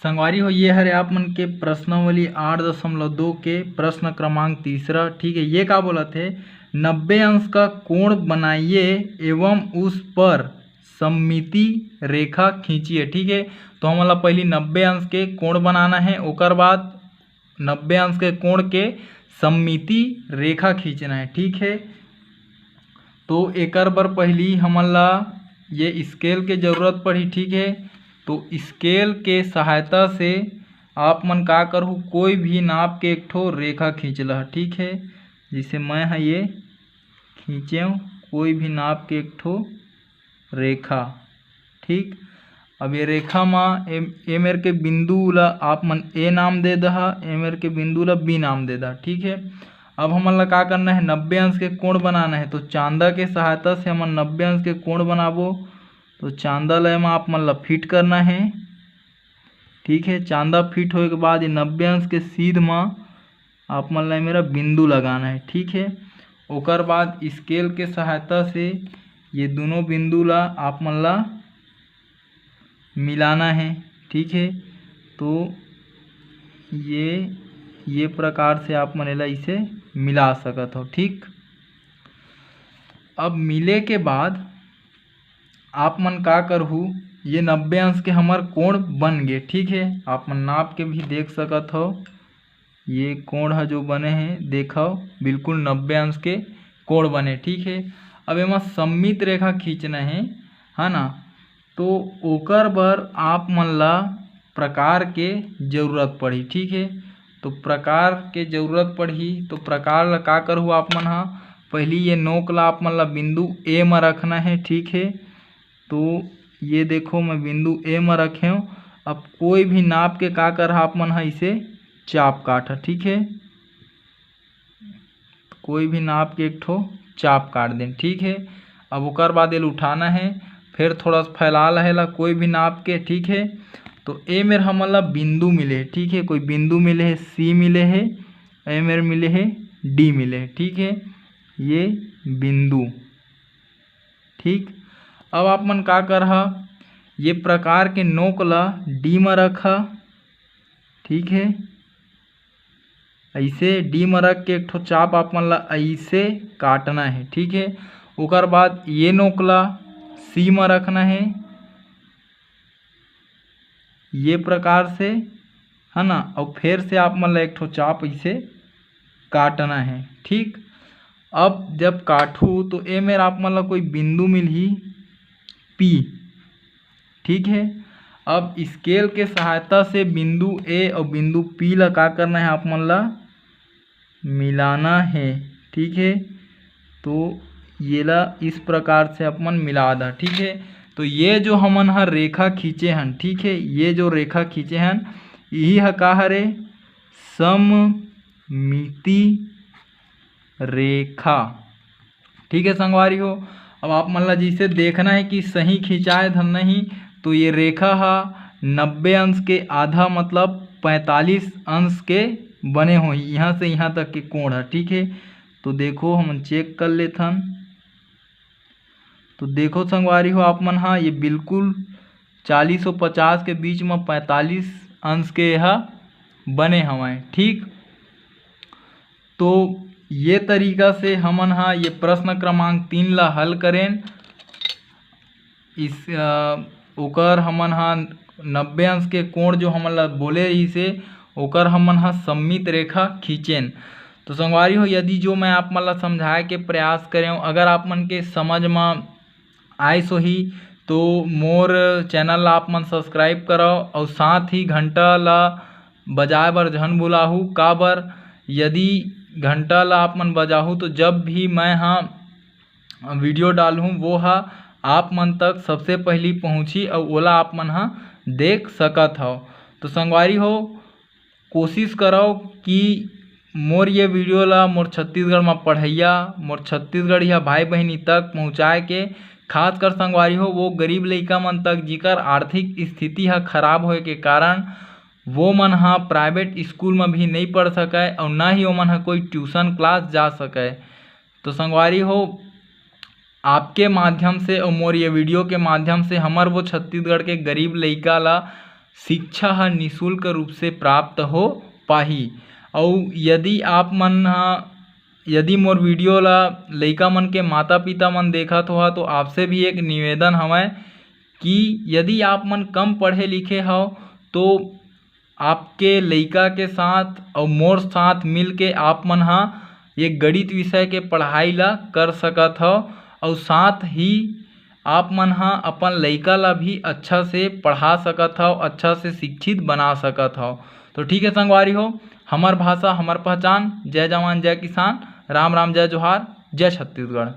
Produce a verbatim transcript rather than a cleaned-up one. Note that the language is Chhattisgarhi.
संगवारी हो, ये हरे आप मन के प्रश्नावली आठ दशमलव दो के प्रश्न क्रमांक तीसरा। ठीक है, ये का बोलत हे, नब्बे अंश का कोण बनाइए एवं उस पर सममिति रेखा खींचिए। ठीक है, तो हमन ला पहली नब्बे अंश के कोण बनाना है, ओकर बाद नब्बे अंश के कोण के सममिति रेखा खींचना है। ठीक है, तो एकर बर पहली हमन ला ये स्केल के जरूरत पड़ही। ठीक है, तो स्केल के सहायता से आप मन का करहू, कोई भी नाप के एक ठो रेखा खींच लह। ठीक है, जैसे मैं ह ये खींचेव, कोई भी नाप के एक ठो रेखा। ठीक, अब ये रेखा म ए, ए मेर के बिंदु ला आप मन ए नाम दे दहा, ए मेर के बिंदु ला बी नाम दे दहा। ठीक है, अब हमन ला का करना है, नब्बे अंश के कोण बनाना है। तो चांदा के सहायता से हमन नब्बे अंश के कोण बनाबो। तो चांदा ला एमा आप मन ला फिट करना है। ठीक है, चांदा फिट होए के बाद ये नब्बे अंश के सीध म आप मन ला मेरा बिंदु लगाना है। ठीक है, ओकर बाद स्केल के सहायता से ये दोनों बिंदु ला आप मन ला मिलाना है। ठीक है, तो ये ये प्रकार से आप मन एला इसे मिला सकत हो। ठीक, अब मिले के बाद आप मन का करहू, ये नब्बे अंश के हमर कोण बन गे। ठीक है, आप मन नाप के भी देख सकत हो, ये कोण ह जो बने हे, देखव, बिल्कुल नब्बे अंश के कोण बने। ठीक है, अब एमा सममित रेखा खींचना है, है ना, तो ओकर बर आप मन ला प्रकार के जरूरत पड़ही। ठीक है, तो प्रकार के जरूरत पड़ही, तो प्रकार ला का करहू आप मन हा, पहली ये नोक ला आप मन ला बिंदु ए म रखना है। ठीक है, तो ये देखो, मैं बिंदु ए म रखेव। अब कोई भी नाप के का करहा आप मन हा, इसे चाप काटहा। ठीक है, कोई भी नाप के एक ठो चाप काट देन। ठीक है, अब ओकर बाद एला उठाना है, फिर थोड़ा सा फैला लहे ला कोई भी नाप के। ठीक है, तो ए मेर हमन ला बिंदु मिले हे। ठीक है, कोई बिंदु मिले हे, सी मिले हे, ए मेर मिले हे, डी मिले हे। ठीक है, ये बिंदु। ठीक, अब आप मन का करहा, ये प्रकार के नोक ला डी म रखा। ठीक है, ऐसे डी म रख के एक ठो चाप आप मन ला ऐसे काटना है। ठीक है, ओकर बाद ये नोक ला सी म रखना है, ये प्रकार से, है ना, और फिर से आप मन ला एक ठो चाप ऐसे काटना है। ठीक, अब जब काटहू तो ए मेर आप मन ला कोई बिंदु मिलही पी। ठीक है, अब स्केल के सहायता से बिंदु ए और बिंदु पी ला का करना है, आप मन ला मिलाना है। ठीक है, तो येला इस प्रकार से आप मन मिला दा। ठीक है, तो ये जो हमन ह रेखा खींचे हन, ठीक है, ये जो रेखा खींचे हन, यही ह का हरे, सममिति रेखा। ठीक है संगवारी हो, अब आप मन ला जैसे देखना है कि सही खिंचाए धन नहीं, तो ये रेखा हा नब्बे अंश के आधा, मतलब पैंतालीस अंश के बने होही, यहाँ से यहाँ तक के कोण है। ठीक है, तो देखो, हमन चेक कर लेथन। तो देखो संगवारी हो, आप मन हा ये बिल्कुल चालीस और पचास के बीच में पैंतालीस अंश के यह बने हवय। ठीक, तो ये तरीका से हमन हा ये प्रश्न क्रमांक तीन ला हल करेन। इस, अ, ओकर हमन हा नब्बे अंश के कोण जो हमन ला बोले रहिसे, ओकर हमन हा सममित रेखा खींचेन। तो संगवारी हो, यदि जो मैं आप मन ला समझाए के प्रयास करेंव, अगर आप मन के समझ म आइस होही, तो मोर चैनल ला आप मन सब्सक्राइब करव और साथ ही घंटा ला बजाए बर झन भुलाहू। काबर, यदि घंटा ला आप मन बजाहू, तो जब भी मैं हा वीडियो डालहूँ, वो हा आप मन तक सबसे पहली पहुँची और ओला आप मन हा देख सकत हव। तो संगवारी हो, कोशिश करव कि मोर ये वीडियो ला मोर छत्तीसगढ़ म पढ़इया, मोर छत्तीसगढ़िया भाई बहिनी तक पहुँचाए के, खासकर संगवारी हो, वो गरीब लइका मन तक, जिकर आर्थिक स्थिति ह खराब होए के कारण वो मन ह प्राइवेट स्कूल म भी नइ पढ़ सकय और ना ही ओमन ह कोई ट्यूशन क्लास जा सकय। तो संगवारी हो, आपके माध्यम से और मोर ये वीडियो के माध्यम से हमर वो छत्तीसगढ़ के गरीब लइका ला शिक्षा ह निशुल्क रूप से प्राप्त हो पाही। अउ यदि आप मन ह, यदि मोर वीडियो ला लइका मन के माता पिता मन देखत हो, तो आपसे भी एक निवेदन हवय कि यदि आप मन कम पढ़े लिखे हव, तो आपके लइका के साथ अउ मोर साथ मिल के आप मन ह ये गणित विषय के पढ़ाई ला कर सकत हव, अउ साथ ही आप मन ह अपन लइका ला भी अच्छा से पढ़ा सकत हव, अच्छा से शिक्षित बना सकत हव। तो ठीक है संगवारी हो, हमर भाषा हमर पहचान। जय जवान जय किसान, राम राम जय जोहार, जय छत्तीसगढ़।